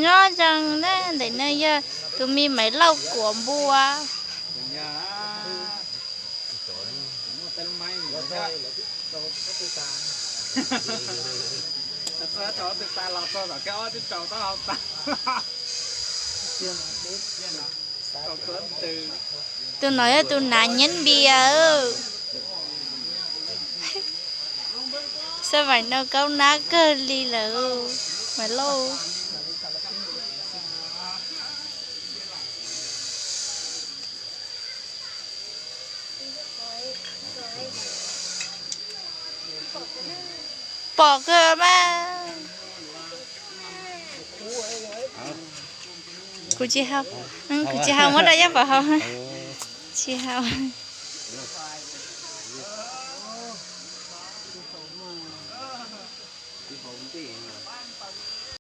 Nyob zoo na, ntawm no yog tus me Maiv Lauj kuam npua. Tus no yog tus nav nyiab npias. Xav vaim no kaub nab kawg li lawm, Maiv Lauj. Pom kawg mas. Kuv tsis hau, kuv tsis hau muab rau Yaj Pov hau. Tsis hau.